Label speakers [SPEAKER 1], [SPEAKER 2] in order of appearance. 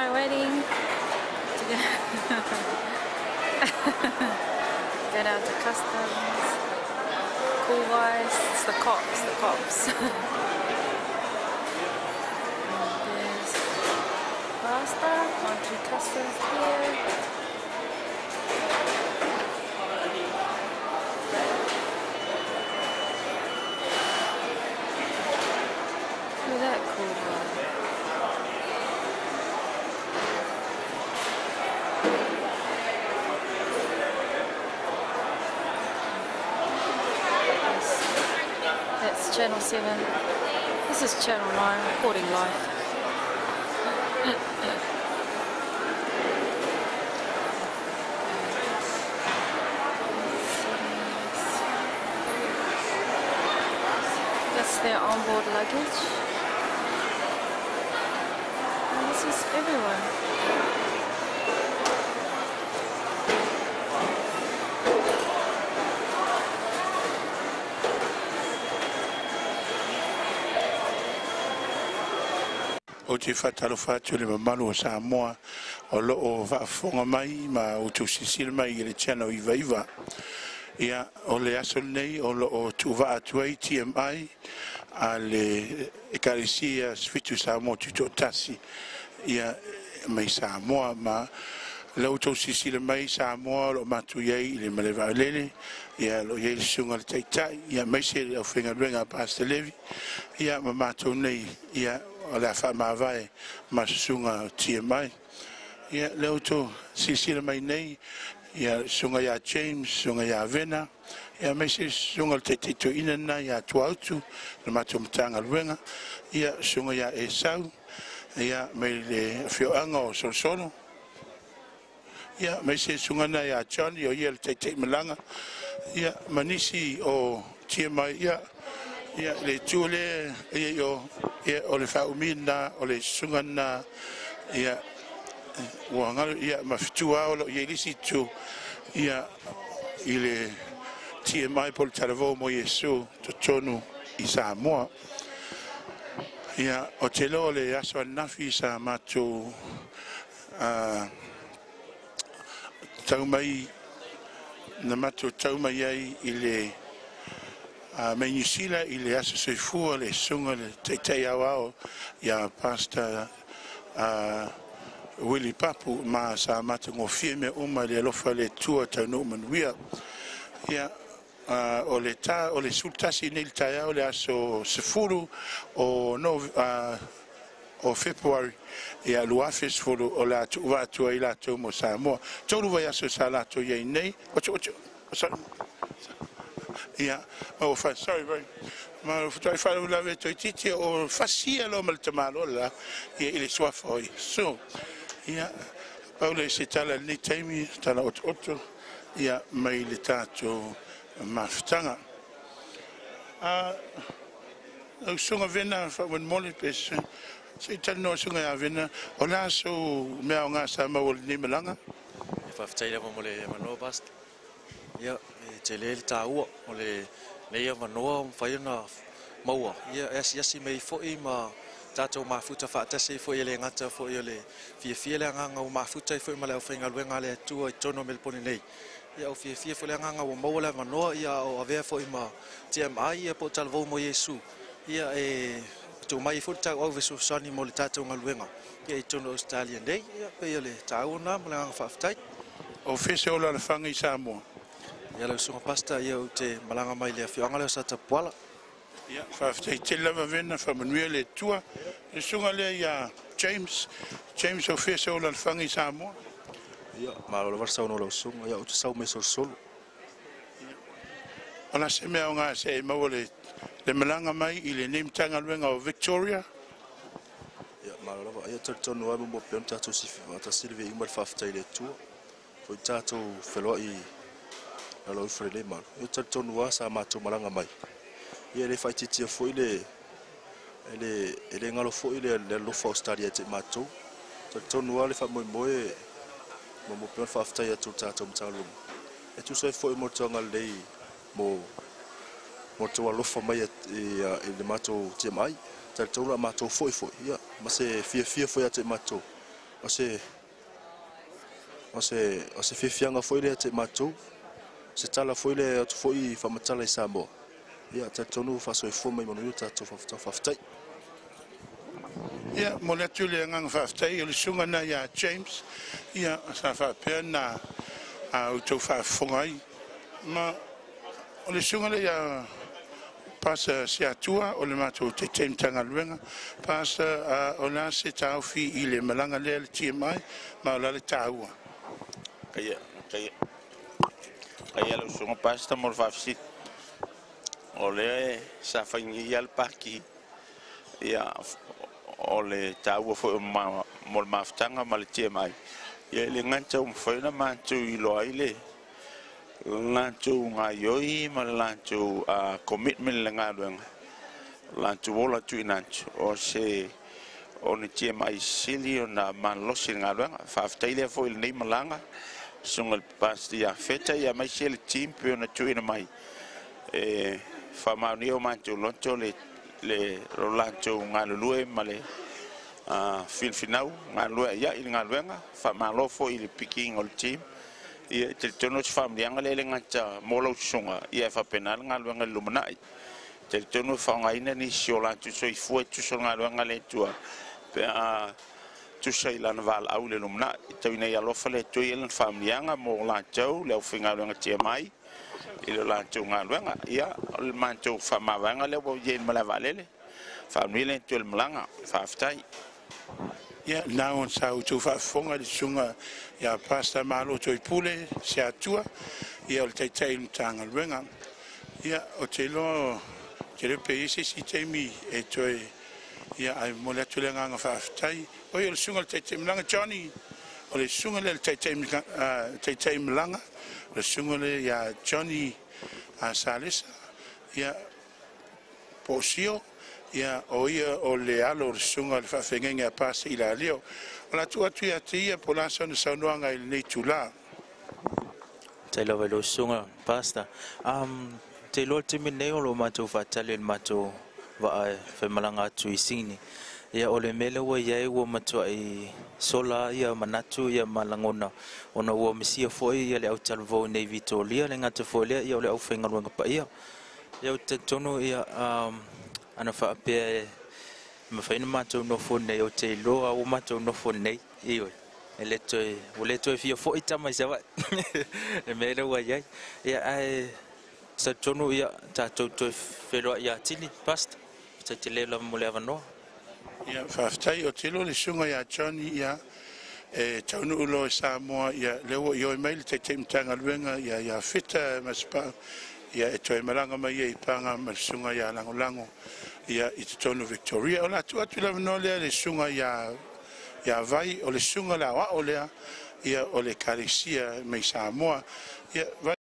[SPEAKER 1] TMI waiting to go, go down to customs. Cool guys, it's the cops, the cops. And there's Pastor going through customs here. Look at that cool guy. That's Channel 7. This is Channel 9, recording live. That's their onboard luggage. And this is everyone.
[SPEAKER 2] Ou te faatalofa atu i le mamalu o Samoa o loo faafofoga mai ma outou silasila mai i le Channel 99. Ia, o le aso lenei o loo tuuvaa atu ai TMI a le Ekalesia Fitu Samoa Tutoatasi ia mai Samoa ma la outou silasila mai Samoa o loo matou iai i le malae vaalele. Ia lo iai le susuga i le Taitai ia aemaise le aufaigaluega a Pastor Levi ia ma matou nei ia o le a faamavae ma susuga TMI. Ia lea outou silasila mai nei ia susuga ia James, susuga ia Vena, ia aemaise susuga le Taitai Toeaina lena ia Tuautu le matou Matagaluega, ia susuga ia Esau ia mai le afioaga o Solosolo, ia aemaise susuga lena ia Johnny o ia le Taitai Malaga, ia ma nisi o TMI ia ia le itu lea ia o ia o le faaumi lena o le susuga lena ia ua galu ia ma fitua o lo o i ai le isi itu ia i le TMI po o le Talavou mo Iesu totonu i Samoa. Ia o te iloa o le aso ananafi sa matou tau mai na matou tau mai ai i le mai Niu Sila i le aso soifua le susuga le Taitai Aoao ia Pastor Willie Papu ma sa matagofie mea uma i le alofa o le Atua taunuu manuia. Ia o le ta o le 11 nei le taeao le aso 10 o no o February ia 2010 o le a tuuvaa atu ai latou mo Samoa. 3 vaiaso sa latou iai nei. Ocho ocho. Sorry. Ia, ma ua fa sorry very. Ma ua faatoai faalavelave toeitiiti o fasia loa ma le tamaloa le la ia i le suafa o Iesu. Ia, pau lea o se tala i lenei taimi, tala otooto ia mai le tatou mafutaga. Lau Susuga Vena faamolemole pe se i talanoa susuga ia Vena, o le a sou mea aoga sa maua i lenei malaga?
[SPEAKER 3] E faafetai lava mo le avanoa, Pastor. Ia, e tele le taua o lenei avanoa ua mafai ona maua. Ia, e asiasi mai foi ma tatou mafuta faatasi ai foi, e le gata foi o le fiafia le agaga ua mafuta ai foi ma le aufaigaluega a le Atua i totonu o Melepone nei. Ia, ua fiafia foi le agaga ua maua le avanoa, ia, o avea foi ma TMI, ia, po o Talavou mo Iesu, ia, e tuu mai foi le tauau fesoasoani mo le tatou galuega, ia, i totonu o Ausetalia nei. Ia, pei o le taua lena ma le agaga faafetai.
[SPEAKER 2] O fese o lalafaga i Samoa?
[SPEAKER 3] Ia, lau susuga Pastor, ia, ou te malaga mai le afioaga lea o Satapuala.
[SPEAKER 2] Ia, faafetai tele lava Vena, faamanuia le Atua. Le susuga lea ia James, James, o fese o lalafaga i Samoa?
[SPEAKER 4] Ia, malo lava le saunoa lau susuga. Ia, ou te sau mai Solosolo.
[SPEAKER 2] O la se mea aoga se e maua le malaga mai i lenei Matagaluega o Victoria?
[SPEAKER 4] Ia, malo lava. Ia, talitonu lava mo pea ona tatou sifi faatasi le viiga ma le faafetai i le Atua. Foi tatou feloai lalo ifo lenei malo. Ia, talitonu lava sa matou malaga mai. Ia, e le faaitiitia foi le e le galo foi le alofa o Ausetalia ia te matou. Talitonu lava le faamoemoe ma mo pea ona faafetai atu i le tatou Matagaluega. E tusa ai foi mo le tauagalelei mo le tou alofa mai i le matou TMI. Talitonu la matou foi foi, ia, ma se fiafia foi ia te matou. O se fiafiaga foi lea te matou, se tala foi lea atu foi faamatala i Samoa. Ia talitonu faasoifua mai manuia tatou faafetai.
[SPEAKER 2] Ia, mo le atu le agaga faafetai o le susuga na ia James, ia sa faapea na a outou faafofoga ai. Ma o le susuga lea ia Pastor Siatua o le matou taitai Matagaluega. Pastor, o le a se taofi i le malaga lea le TMI ma o le a le taua?
[SPEAKER 5] Kaia, kaia, kaia lau susuga Pastor mo le faafesili. O lea sa faigia le paki, ia o le taua foi o mo le mafutaga ma le TMI. Ia e le gata ua mafai ona matou iloa ai le latou gaioi ma le latou commitment i le galuega, latou ola tuuina atu o se o ni TMI sili ona malolosi i le galuega. Faafetai lea foi i lenei malaga, susuga i le Pastor ia Feta ia aemaise le team pe ona tuuina mai e faamaonia o matou loto le lo latou galulue ma le finafinau galulue ai i le galuega. Faamalo foi i le pikiina o le team. Ia e talitonu o se faamanuiaga lea e le gata mo lau susuga, ia e faapena le galuega i le lumanai. Talitonu e faaaogaina nisi o latou soifua e tusa o le galuega a le Atua pe a tusa i lana valaau i le lumanai. Tau ina ia alofa le Atua i lana faamanuiaga mo latou le aufaigaluega TMI i le latou galuega. Ia, o le matou faamavaega lea ua i ai i le malae vaalele. Faamanuia le Atua i le malaga. Faafetai.
[SPEAKER 2] Ia, na ona sa outou faafofoga i le susuga ia Pastor Malo Toipule Siatua, ia o le taitai o le Matagaluega. Ia, ou te iloa te le pe i ai se isi taimi e toe, ia, ae momoli atu le agaga faafetai. O ia o le susuga i le taitai malaga Johnny, o le susuga lea i le taitai malaga, o le susuga lea ia Johnny Salesa, ia po o Sio, ia o ia o le alo o le susuga i le faafeagaiga a Pastor Ilalio. O le a tuu atu ia te ia po o le a sana saunoaga i lenei itula.
[SPEAKER 3] Tai lava i lau susuga Pastor. Te iloa le taimi lenei o lo o matou faatali i le matou vaa e faimalaga atu i Sini. Ia o le mea lea ua i ai ua matuai sola ia manatu ia ma lagona ona ua misia foi ia le autalavou nei Vitoria le gata foi lea ia o le aufaigaluega paia. Ia ou te talitonu ia ana faapea e mafai ona matou nofo nei, ou te iloa ua matou nofo nei, ioe. E le toe, ua le toe fia foi tama i Savaii le mea lea ua i ai. Ia ae talitonu ia tatou toe feiloai atili, Pastor. Faafetai tele lava mo le avanoa.
[SPEAKER 2] Ia, faafetai. Ou te iloa le susuga ia Johnny, ia e taunuu loa i Samoa, ia lea ua ioe mai le taitai Matagaluega ia Fita Masepau, ia e toe malaga mai ai i Paga ma le susuga ia Lagolago ia i totonu o Victoria. O le a tuu atu le avanoa lea i le susuga ia Vai, o le susuga le aoao lea ia o le Ekalesia mai Samoa. Ia Vai.